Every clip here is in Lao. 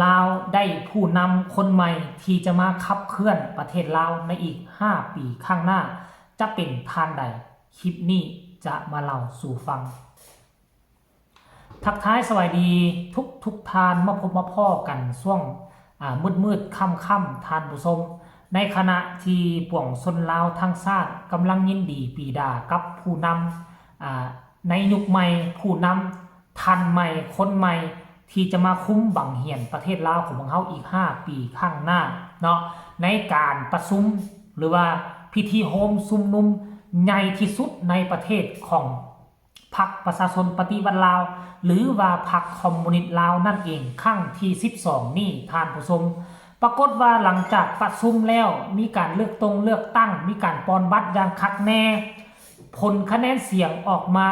ລາວໄດ້ຜູ້ນຳຄົນໃໝ່ທີ່ຈະມາຂັບເຄື່ອນປະເທດລາວໃນອີກຫ້າປີຂ້າງໜ້າ ຈະເປັນທ່ານໃດ? ຄລິບນີ້ຈະມາເລົ່າສູ່ຟັງ. ທັກທາຍສະບາຍດີທຸກໆທ່ານ ມາພົບມາພໍ້ກັນຊ່ວງ ອາ ມືດໆຄ່ຳໆ ທ່ານຜູ້ຊົມ, ໃນຂະນະທີ່ປວງຊົນລາວທັງຊາດກຳລັງຍິນດີປີດາກັບຜູ້ນຳ ອາ ໃນຍຸກໃໝ່, ຜູ້ນຳທ່ານໃໝ່ ຄົນໃໝ່ ທີ່ຈະມາຄຸມບັງຫຽນປະເທດລາວຂອງພວກເຮົາອີກຫ້າປີຂ້າງໜ້າເນາະ, ໃນການປະຊຸມ ຫຼືວ່າພິທີໂຮມຊຸມນຸມໃຫຍ່ທີ່ສຸດໃນປະເທດຂອງ ພັກປະຊາຊົນປະຕິວັດລາວ ຫຼືວ່າພັກຄອມມູນິດລາວນັ້ນເອງ ຄັ້ງທີສິບສອງນີ້ ທ່ານຜູ້ຊົມ. ປາກົດວ່າຫຼັງຈາກປະຊຸມແລ້ວ ມີການເລືອກຕົງເລືອກຕັ້ງ ມີການປ່ອນບັດຢ່າງຄັກແນ່, ຜົນຄະແນນສຽງອອກມາ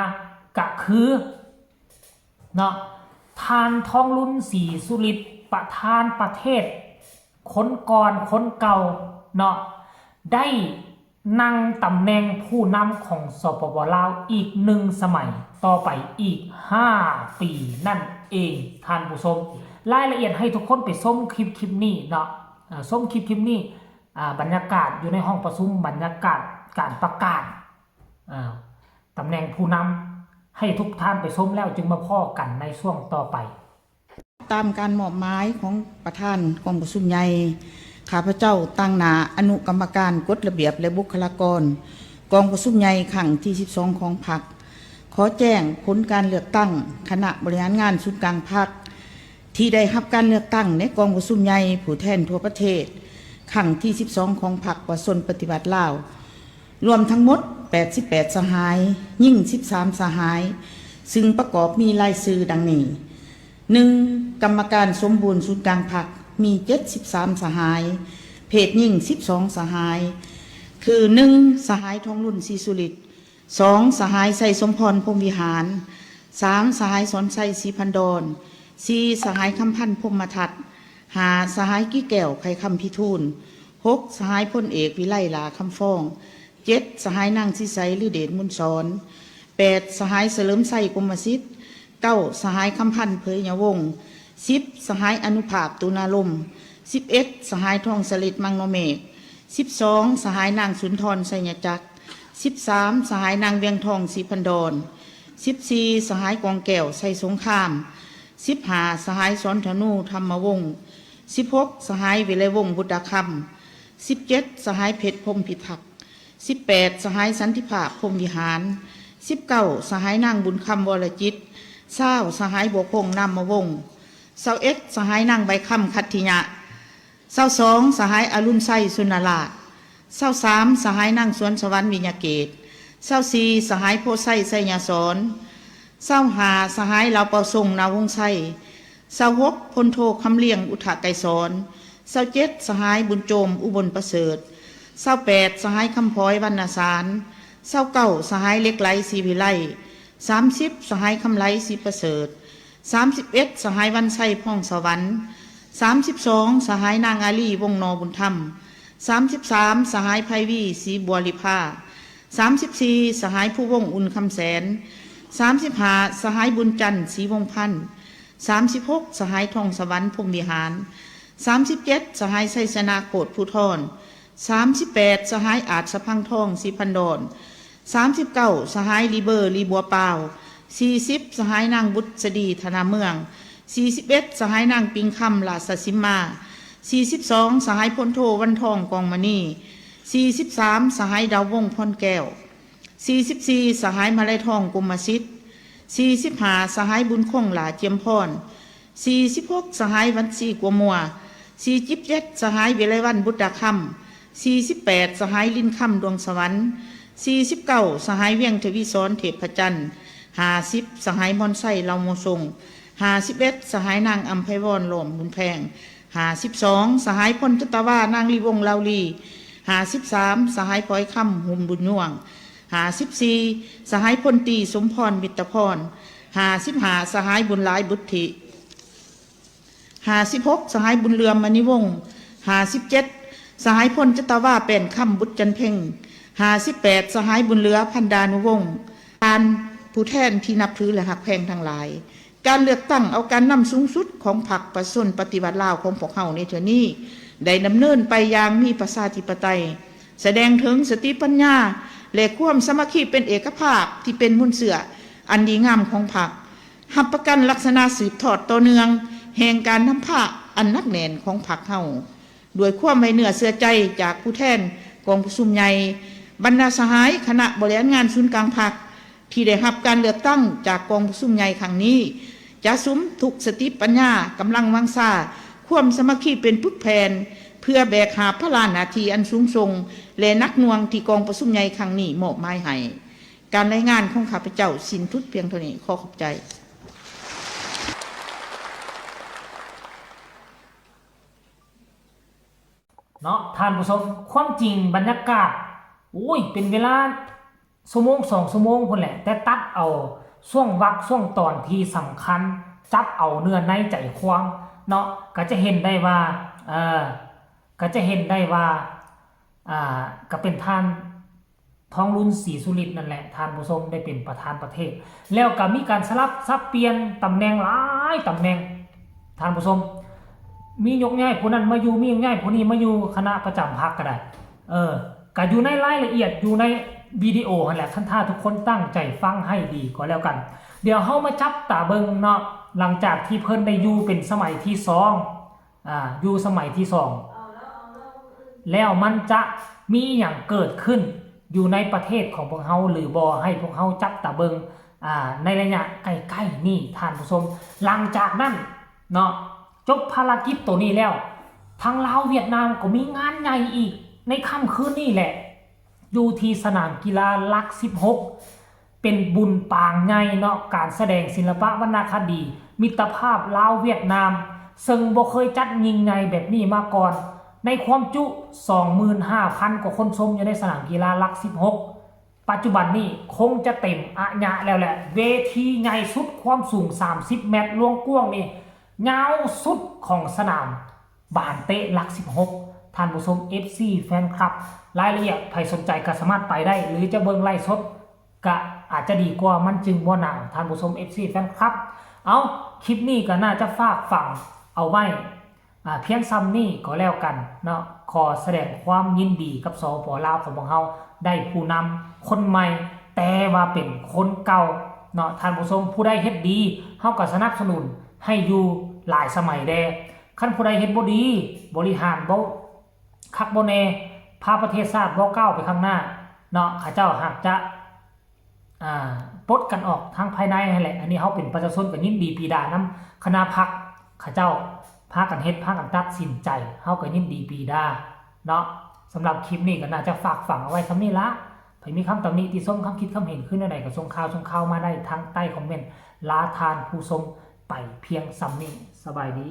ກະຄື ເນາະ, ທ່ານ ທອງລຸນ ສີສຸລິດ ປະທານປະເທດ ຄົນກ່ອນຄົນເກົ່າເນາະ ໄດ້ນັ່ງຕຳແໜ່ງຜູ້ນຳຂອງ ສປປ ລາວ ອີກໜຶ່ງສະໄໝຕໍ່ໄປອີກຫ້າປີນັ້ນເອງ ທ່ານຜູ້ຊົມ. ລາຍລະອຽດໃຫ້ທຸກຄົນໄປຊົມຄລິບ ຄລິບນີ້ເນາະ, ເອີ ຊົມຄລິບ ຄລິບນີ້ ອາ ບັນຍາກາດຢູ່ໃນຫ້ອງປະຊຸມ, ບັນຍາກາດການປະກາດ ອາ ຕຳແໜ່ງຜູ້ນຳ ໃຫ້ທຸກທ່ານໄປຊົມແລ້ວຈຶ່ງມາພໍ້ກັນໃນຊ່ວງຕໍ່ໄປ. ຕາມການມອບໝາຍຂອງປະທານກອງປະຊຸມໃຫຍ່, ຂ້າພະເຈົ້າຕາງໜ້າອະນຸກຳມະການກົດລະບຽບ ແລະ ບຸກຄະລາກອນ ກອງປະຊຸມໃຫຍ່ຄັ້ງທີສິບສອງຂອງພັກ ຂໍແຈ້ງຜົນການເລືອກຕັ້ງຄະນະບໍລິຫານງານສູນກາງພັກ ທີ່ໄດ້ຮັບການເລືອກຕັ້ງໃນກອງປະຊຸມໃຫຍ່ຜູ້ແທນທົ່ວປະເທດ ຄັ້ງທີສິບສອງຂອງພັກປະຊາຊົນປະຕິວັດລາວ ລວມທັງໝົດແປດສິບແປດສະຫາຍ, ຍິງສິບສາມສະຫາຍ, ຊຶ່ງປະກອບມີລາຍຊື່ດັ່ງນີ້: ໜຶ່ງ ກຳມະການສົມບູນສູນກາງພັກ ມີເຈັດສິບສາມສະຫາຍ, ເພດຍິງສິບສອງສະຫາຍ ຄື ໜຶ່ງ ສະຫາຍ ທອງລຸນ ສີສຸລິດ, ສອງ ສະຫາຍ ໄຊສົມພອນ ພົມວິຫານ, ສາມ ສະຫາຍ ສອນໄຊ ສີພັນດອນ, ສີ່ ສະຫາຍ ຄຳພັນ ພົມມະທັດ, ຫ້າ ສະຫາຍ ກີແກ້ວ ໄຂຄຳພິທູນ, ຫົກ ສະຫາຍ ພົນເອກ ວິໄລ ຫຼ້າຄຳຟອງ, ເຈັດ ສະຫາຍ ນາງ ສີໃສ ລືເດດ ມູນສອນ, ແປດ ສະຫາຍ ສະເຫຼີມໄຊ ກົມມະສິດ, ເກົ້າ ສະຫາຍ ຄຳພັນ ເຜີຍຍະວົງ, ສິບ ສະຫາຍ ອະນຸພາບ ຕຸນາລົມ, ສິບເອັດ ສະຫາຍ ທອງສະລິດ ມັງນໍເມກ, ສິບສອງ ສະຫາຍ ນາງ ສຸນທອນ ໄຊຍະຈັກ, ສິບສາມ ສະຫາຍ ນາງ ວຽງທອງ ສີພັນດອນ, ສິບສີ່ ສະຫາຍ ກອງແກ້ວ ໄຊສົງຄາມ, ສິບຫ້າ ສະຫາຍ ສອນທະນູ ທຳມະວົງ, ສິບຫົກ ສະຫາຍ ວິໄລວົງ ບຸດດາຄຳ, ສິບເຈັດ ສະຫາຍ ເພັດ ພົມພິທັກ, ສິບແປດ ສະຫາຍ ສັນຕິພາບ ພົມວິຫານ, ສິບເກົ້າ ສະຫາຍ ນາງ ບຸນຄຳ ວໍລະຈິດ, ຊາວ ສະຫາຍ ບົວຄົງ ນາມມະວົງ, ຊາວເອັດ ສະຫາຍ ນາງ ໃບຄຳ ຂັດທິຍະ, ຊາວສອງ ສະຫາຍ ອະລຸນໄຊ ສຸນນະລາດ, ຊາວສາມ ສະຫາຍ ນາງ ສວນສະຫວັນ ວິຍະເກດ, ຊາວສີ່ ສະຫາຍ ໂພໄຊ ໄຊຍະສອນ, ຊາວຫ້າ ສະຫາຍ ລາວເປົ່າຊົງ ນາວົງໄຊ, ຊາວຫົກ ພົນໂທ ຄຳລຽງ ອຸທະໄກສອນ, ຊາວເຈັດ ສະຫາຍ ບຸນໂຈມ ອຸບົນປະເສີດ, ຊາວແປດ ສະຫາຍ ຄຳພອຍ ວັນນະສານ, ຊາວເກົ້າ ສະຫາຍ ເຫຼັກໄຫຼ ສີວິໄລ, ສາມສິບ ສະຫາຍ ຄຳໄຫຼ ສີປະເສີດ, ສາມສິບເອັດ ສະຫາຍ ວັນໄຊ ພອງສະຫວັນ, ສາມສິບສອງ ສະຫາຍ ນາງ ອາລີ ວົງໜໍບຸນທຳ, ສາມສິບສາມ ສະຫາຍ ໄພວີ ສີບົວລິພາ, ສາມສິບສີ່ ສະຫາຍ ພູວົງ ອຸ່ນຄຳແສນ, ສາມສິບຫ້າ ສະຫາຍ ບຸນຈັນ ສີວົງພັນ, ສາມສິບຫົກ ສະຫາຍ ທອງສະຫວັນ ພົມວິຫານ, ສາມສິບເຈັດ ສະຫາຍ ໄຊຊະນະ ໂຄດພູທອນ, ສາມສິບແປດ ສະຫາຍ ອາດສະພັງທອງ ສີພັນດອນ, ສາມສິບເກົ້າ ສະຫາຍ ລີເບີ ລີບົວປາວ, ສີ່ສິບ ສະຫາຍ ນາງ ບຸດສະດີ ທະນາເມືອງ, ສີ່ສິບເອັດ ສະຫາຍ ນາງ ປິງຄຳ ລາຊະສິມມາ, ສີ່ສິບສອງ ສະຫາຍ ພົນໂທ ວັນທອງ ກອງມະນີ, ສີ່ສິບສາມ ສະຫາຍ ດາວວົງ ພອນແກ້ວ, ສີ່ສິບສີ່ ສະຫາຍ ມະໄລທອງ ກົມມະສິດ, ສີ່ສິບຫ້າ ສະຫາຍ ບຸນຄົງ ຫຼ້າຈຽມພອນ, ສີ່ສິບຫົກ ສະຫາຍ ວັນຊີ ກົວມົວ, ສີ່ສິບເຈັດ ສະຫາຍ ວິໄລວັນ ບຸດດາຄຳ, ສີ່ສິບແປດ ສະຫາຍ ລິນຄຳ ດວງສະຫວັນ, ສີ່ສິບເກົ້າ ສະຫາຍ ວຽງທະວີສອນ ເທບພະຈັນ, ຫ້າສິບ ສະຫາຍ ມອນໄຊ ເຫຼົ່າໂມຊົງ, ຫ້າສິບເອັດ ສະຫາຍ ນາງ ອຳໄພວອນ ຫຼ້ອມບຸນແພງ, ຫ້າສິບສອງ ສະຫາຍ ພົນຈັດຕະວາ ນາງ ລີວົງ ລາວລີ, ຫ້າສິບສາມ ສະຫາຍ ພອຍຄຳ ຫຸມບຸນຍວງ, ຫ້າສິບສີ່ ສະຫາຍ ພົນຕີ ສົມພອນ ມິດຕະພອນ, ຫ້າສິບຫ້າ ສະຫາຍ ບຸນຫຼາຍ ບຸດທິ, ຫ້າສິບຫົກ ສະຫາຍ ບຸນເຫຼືອມ ມະນີວົງ, ຫ້າສິບເຈັດ ສະຫາຍ ພົນຈັດຕະວາ ແປ້ນຄຳ ບຸດຈັນເພັງ, ຫ້າສິບແປດ ສະຫາຍ ບຸນເຫຼືອ ພັນດານຸວົງ. ທ່ານຜູ້ແທນທີ່ນັບຖື ແລະ ຮັກແພງທັງຫຼາຍ, ການເລືອກຕັ້ງເອົາການນຳສູງສຸດຂອງພັກປະຊາຊົນປະຕິວັດລາວຂອງພວກເຮົາໃນເທື່ອນີ້ ໄດ້ດຳເນີນໄປຢ່າງມີປະຊາທິປະໄຕ, ສະແດງເຖິງສະຕິປັນຍາ ແລະ ຄວາມສາມັກຄີເປັນເອກະພາບທີ່ເປັນມູນເຊື້ອອັນດີງາມຂອງພັກ, ຮັບປະກັນລັກສະນະສືບທອດຕໍ່ເນື່ອງແຫ່ງການນຳພາອັນໜັກແໜ້ນຂອງພັກເຮົາ. ດ້ວຍຄວາມໄວ້ເນື້ອເຊື່ອໃຈຈາກຜູ້ແທນກອງປະຊຸມໃຫຍ່, ບັນດາສະຫາຍຄະນະບໍລິຫານງານສູນກາງພັກ ທີ່ໄດ້ຮັບການເລືອກຕັ້ງຈາກກອງປະຊຸມໃຫຍ່ຄັ້ງນີ້ ຈະສຸມທຸກສະຕິປັນຍາ, ກຳລັງວັງຊາ, ຄວາມສາມັກຄີເປັນປຶກແຜ່ນ ເພື່ອແບກຫາບພາລະໜ້າທີ່ອັນສູງສົ່ງ ແລະ ໜັກໜ່ວງທີ່ກອງປະຊຸມໃຫຍ່ຄັ້ງນີ້ມອບໝາຍໃຫ້. ການລາຍງານຂອງຂ້າພະເຈົ້າສິ້ນສຸດພຽງເທົ່ານີ້. ຂໍຂອບໃຈ. ເນາະ ທ່ານຜູ້ຊົມ, ຄວາມຈິງບັນຍາກາດ ໂອ້ຍ ເປັນເວລາຊົ່ວໂມງສອງຊົ່ວໂມງພຸ້ນແຫຼະ, ແຕ່ຕັດເອົາຊ່ວງວັກ ຊ່ວງຕອນທີ່ສຳຄັນ, ຈັບເອົາເນື້ອໃນໃຈຄວາມເນາະ, ກໍຈະເຫັນໄດ້ວ່າ ເອີ ກໍຈະເຫັນໄດ້ວ່າ ອ່າ ກໍເປັນທ່ານ ທອງລຸນ ສີສຸລິດ ນັ້ນແຫຼະ ທ່ານຜູ້ຊົມ, ໄດ້ເປັນປະທານປະເທດ ແລ້ວກໍມີການສະຫຼັບສັບປ່ຽນຕຳແໜ່ງຫຼາຍຕຳແໜ່ງ ທ່ານຜູ້ຊົມ, ມີຍົກຍ້າຍຜູ້ນັ້ນມາຢູ່ ມີຍົກຍ້າຍຜູ້ນີ້ມາຢູ່ ຄະນະປະຈຳພັກກໍໄດ້. ເອີ ກໍຢູ່ໃນລາຍລະອຽດ ຢູ່ໃນວິດີໂອຫັ້ນແຫຼະ, ຄັນຖ້າທຸກຄົນຕັ້ງໃຈຟັງໃຫ້ດີກໍແລ້ວກັນ. ດຽວເຮົາມາຈັບຕາເບິ່ງເນາະ, ຫຼັງຈາກທີ່ເພິ່ນໄດ້ຢູ່ເປັນສະໄໝທີສອງ ອ່າ ຢູ່ສະໄໝທີສອງ ແລ້ວມັນຈະມີອີ່ຫຍັງເກີດຂຶ້ນຢູ່ໃນປະເທດຂອງພວກເຮົາຫຼືບໍ່ ໃຫ້ພວກເຮົາຈັບຕາເບິ່ງ ອ່າ ໃນໄລຍະໃກ້ໆນີ້ ທ່ານຜູ້ຊົມ. ຫຼັງຈາກນັ້ນເນາະ ຈົບພາລະກິດໂຕນີ້ແລ້ວ ທາງລາວຫວຽດນາມກໍມີງານໃຫຍ່ອີກໃນຄ່ຳຄືນນີ້ແຫຼະ ຢູ່ທີ່ສະໜາມກິລາຫຼັກສິບຫົກ ເປັນບຸນປາງໃຫຍ່ເນາະ, ການສະແດງສິລະປະວັນນະຄະດີມິດຕະພາບລາວຫວຽດນາມ, ເຊິ່ງບໍ່ເຄີຍຈັດຍິ່ງໃຫຍ່ແບບນີ້ມາກ່ອນ, ໃນຄວາມຈຸສອງໝື່ນຫ້າພັນກວ່າຄົນຊົມຢູ່ໃນສະໜາມກິລາຫຼັກສິບຫົກ. ປັດຈຸບັນນີ້ຄົງຈະເຕັມອາຍະແລ້ວແຫຼະ, ເວທີໃຫຍ່ສຸດ, ຄວາມສູງສາມສິບແມັດ, ລວງກວ້າງນີ້ຍາວສຸດຂອງສະໜາມ ບານເຕະຫຼັກສິບຫົກ ທ່ານຜູ້ຊົມ ເອັຟຊີ ແຟນຄລັບ. ລາຍລະອຽດໃຜສົນໃຈກໍສາມາດໄປໄດ້ ຫຼືຈະເບິ່ງໄລຟ໌ສົດກໍອາດຈະດີກວ່າ, ມັນຈຶ່ງບໍ່ໜາວ ທ່ານຜູ້ຊົມ ເອັຟຊີ ແຟນຄລັບ. ເອົາ ຄລິບນີ້ກໍໜ້າຈະຝາກຝັງເອົາໄວ້ ອາ ພຽງຊ່ຳນີ້ກໍແລ້ວກັນເນາະ. ຂໍສະແດງຄວາມຍິນດີກັບ ສປປ ລາວ ຂອງພວກເຮົາ ໄດ້ຜູ້ນຳຄົນໃໝ່ ແຕ່ວ່າເປັນຄົນເກົ່າເນາະ ທ່ານຜູ້ຊົມ. ຜູ້ໃດເຮັດດີ ເຮົາກໍສະໜັບສະໜູນໃຫ້ຢູ່ຫຼາຍສະໄໝແດ່. ຄັນຜູ້ໃດເຮັດບໍ່ດີ, ບໍລິຫານບໍ່ຄັກບໍ່ແນ່, ພາປະເທດຊາດບໍ່ກ້າວໄປຂ້າງໜ້າເນາະ, ເຂົາເຈົ້າຫາກຈະ ອ່າ ປົດກັນອອກທາງພາຍໃນຫັ້ນແຫຼະ. ອັນນີ້ເຮົາເປັນປະຊາຊົນກໍຍິນດີປີດານຳຄະນະພັກເຂົາເຈົ້າ ພາກັນເຮັດ ພາກັນຕັດສິນໃຈ, ເຮົາກໍຍິນດີປີດາເນາະ. ສຳລັບຄລິບນີ້ກໍໜ້າຈະຝາກຝັງເອົາໄວ້ສ່ຳນີ້ລະ. ໃຜມີຄຳຕຳໜິຕິຊົມ, ຄຳຄິດຄຳເຫັນຄືແນວໃດ ກໍສົ່ງຂ່າວ ສົ່ງຂ່າວມາໄດ້ທາງໃຕ້ຄອມເມັນ. ລາທ່ານຜູ້ຊົມໄປພຽງສ່ຳນີ້. ສະບາຍດີ.